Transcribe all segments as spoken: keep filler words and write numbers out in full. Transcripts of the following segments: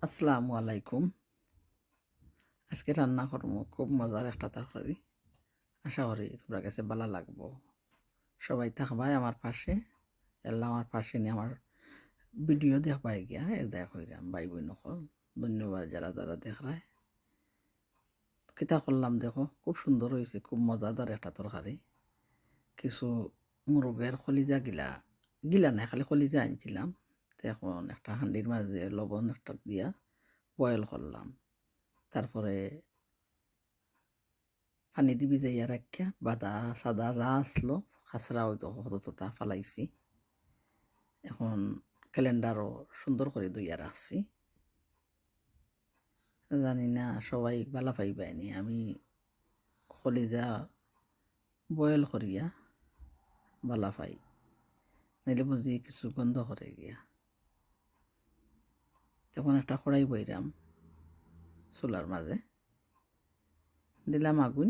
আসসালামু আলাইকুম। আজকে রান্না করমু খুব মজার একটা তরকারি। আশা করি তুমরার গেছে ভালা লাগবো। সবাই থাকবায় আমার পাশে, আল্লাহ আমার পাশে নিয়া আমার video দেখবায় গিয়া, এর দেখা কইরাম ভাই বইন অকল। ধন্যবাদ যারা যারা দেখরায়। কিতা করলাম দেখো, খুব সুন্দর অইছে, খুব মজাদার একটা তরকারি। কিছু মুরগের কলিজা গিলা, গিলা নায়, খালি কলিজা আনছিলাম। তে এখন একটা হান্ডির মাঝে লবণ একটা দিয়া boil করলাম। তারপরে পানি দি ভিজাইয়া রাখিয়া বাদা সাদা যা আসলো, খাসরা অইতো কত ততা ফালাইছি। এখন calendar-ও সুন্দর করি ধইয়া রাখছি। জানি না সবাই ভালা পাইবায় নি, আমি কলিজা boil করিয়া ভালা পাই, নাইলে বুঝি কিছু গন্ধ করে গিয়া। তখন একটা কড়াই বইরাম চুলার মাঝে, দিলাম আগুন,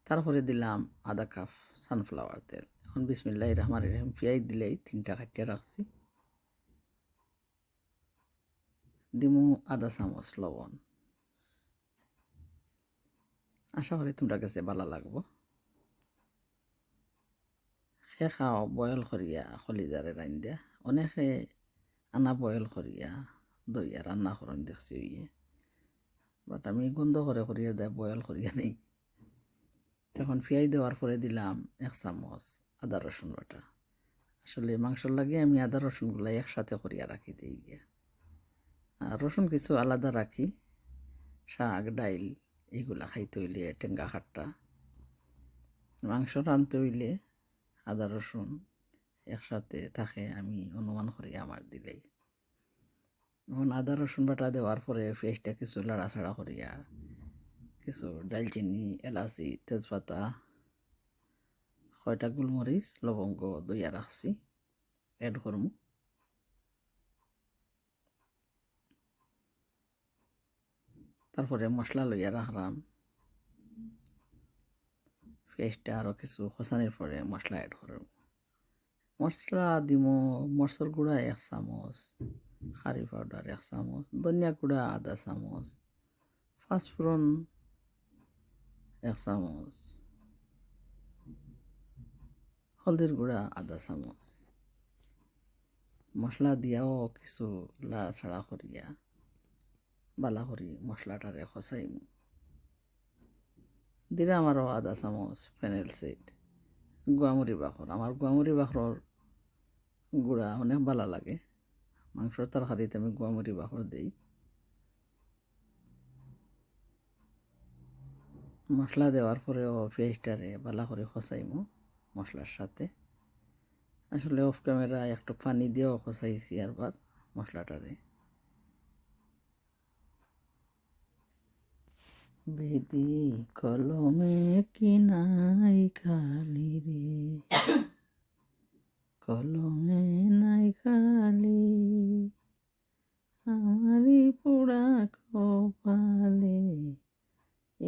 তারপরে দিলাম আধা কাপ sunflower তেল। এখন বিসমিল্লাহির রহমানির রহিম, পিয়াজ দিলাই তিনটা কাটিয়া রাখছি, দিমু আধা চামচ লবণ। আশা করি তুমরার গেছে ভালা লাগবো। কে খাও boil করিয়া কলিজারে রান্দিয়া, অনেকে আনা boil করিয়া ধইয়া রান্না করইন দেখছি অইয়ে, but আমি গন্ধ করে করিয়া দেয় boil করিয়া নেই। তখন পিয়াজ দেওয়ার পরে দিলাম এক চামচ আদা রসুন বাটা। আসলে মাংসর লাগি আমি আদা রসুনগুলা একসাথে করিয়া রাখি দেই গিয়া। আর রসুন কিছু আলাদা রাখি, শাক, ডাইল এইগুলা খাইতে অইলে, টেঙ্গা খাট্টা। মাংস রানতে অইলে আদা রসুন একসাথে থাকে, আমি অনুমান করি আমার দিলেই। এখন আদা রসুন বাটা দেওয়ার পরে পিয়াজটা কিছু লাড়াচাড়া করিয়া কিছু ডালচিনি, এলাচি, তেজপাতা, কয়টা গোলমরিচ, লবঙ্গ ধইয়া রাখছি, add করমু। তারপরে মশলা লইয়া রাখলাম, পিয়াজটা আরো কিছু কষানির পরে মশলা add করমু। মশলা দিমু মরচর গুঁড়া এক চামচ, curry powder এক চামচ, ধনিয়া গুঁড়া আধা চামচ, পাঁচফোড়ন এক চামচ, হলদির গুঁড়া আধা চামচ। মশলা দিয়াও কিছু লাড়াচাড়া করিয়া ভালা করি মশলাটারে কষাইমু। দিলাম আরো আধা চামচ fennel seed, গুয়ামুরি বাখর। আমার গুয়ামুরি বাখরর গুঁড়া অনেক ভালা লাগে, মাংসর তরকারিত আমি গুয়ামুরি বাখর দেই। মশলা দেওয়ার পরেও পিয়াজটারে ভালা করি কষাইমু মশলার সাথে। আসলে off camera একটু পানি দিয়াও কষাইছি আরবার মশলাটারে। বিধি কলমে কি নাই খালি রে, কলমে নাই খালি, আমারি পোড়া কপালে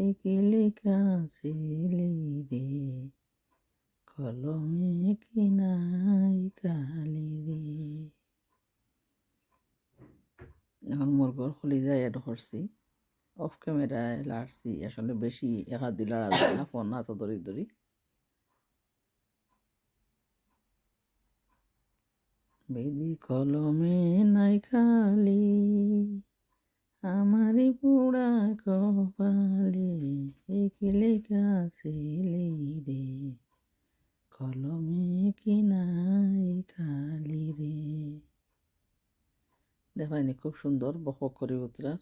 এ কি লেখা ছিলি রে, কলমে কি নাই খালি রে। এখন মুরগর কলিজা add করছি, off camera-য় লাড়ছি, আসলে বেশি একা দিলা রাখা যায় না, ফোন হাতো ধরি ধরি। বিধি কলমে নাই খালি, আমারি পোড়া কপালে এ কি লেখা ছিলি রে, কলমে কি নাই খালি রে। দেখলায়নি খুব সুন্দর বকবক করি উতরার,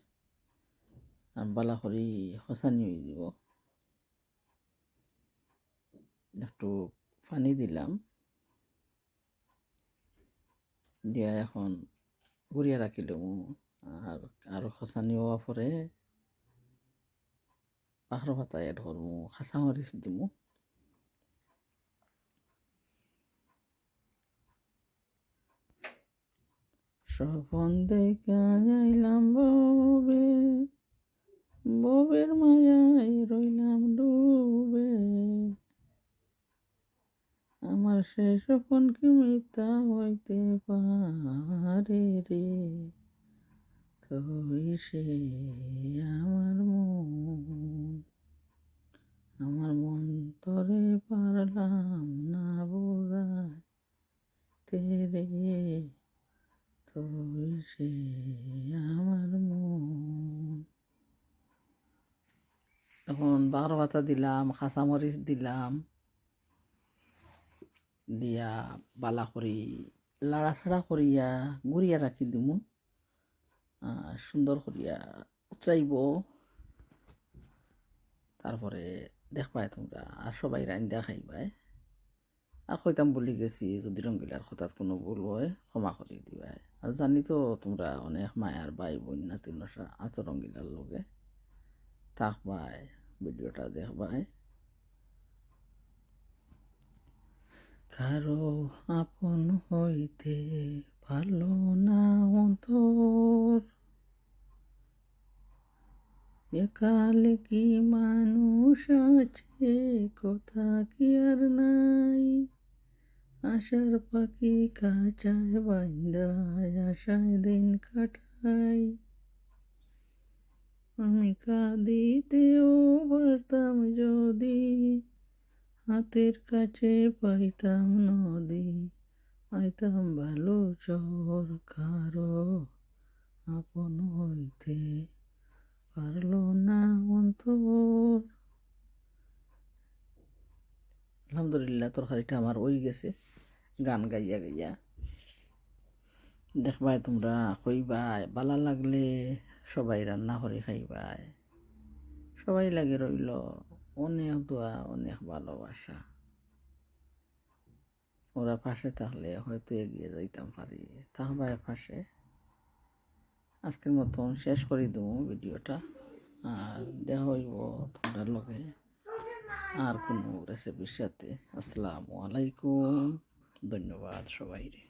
আর ভালা করি কষানি অই যিবো। একটু পানি দিলাম, দিয়া এখন গুড়িয়া রাখিলাম। আর, আর কষানি অওয়ার পরে বাখর পাতা add করমু, কাঁচামরিচ দিমু। স্বপন দেখা যাইলাম ববে, ববের মায়ায় রইলাম ডুবে। আমার সেই স্বপন কি মিথ্যা হইতে পারে রে? তুই সে আমার মন, আমার মন তোরে পারলাম না বুঝাইতে রে, তুই সে আমার মন। এখন বারো পাতা দিলাম, কাঁচামরিচ দিলাম, দিয়া বালা করি লাড়াচাড়া করিয়া গুড়িয়া রাখি দিমু। আহ, সুন্দর করিয়া উতরাইব, তারপরে দেখবায় তোমরা, আর সবাই রাইন্দা খাইবায়। আর কইতাম ভুলি গেছি, যদি রঙ্গিলার কথাত কুনু ভুল অয়, ক্ষমা করি দিবায়। আর জানি তো তোমরা অনেক মায়ার ভাই বইন নাতিন আছো রঙ্গিলার লগে, থাকবায়, ভিডিওটা দেখবায়। কারো আপন হইতে পারলো না অন্তর, একালে কি মানুষ আছে, কথা কি আর নাই? আশার পাখি খাঁচায় বান্ধায়, আশায় দিন কাটাই। আমি কাঁদিতেও পারতাম যদি, হাতের কাছে পাইতাম নদী, আইতাম ভালো চর। কারো আপন হইতে পারলো না অন্তর। আলহামদুলিল্লাহ, তরকারিটা আমার অই গেছে, গান গাইয়া গাইয়া। দেখবায় তোমরা, কইবায়, বালা লাগলে সবাই রান্না করি খাইবায়। সবাই লাগি রইল অনেক দোয়া, অনেক ভালোবাসা। ওরা পাশে থাকলে হয়তো এগিয়ে যাইতাম পারি। থাকবায় পাশে। আজকের মতন শেষ করি দিমু ভিডিওটা, আর দেখা হইব তোমরা লগে আর কোনো রেসিপির সাথে। আসসালামু আলাইকুম, ধন্যবাদ সবাইরে।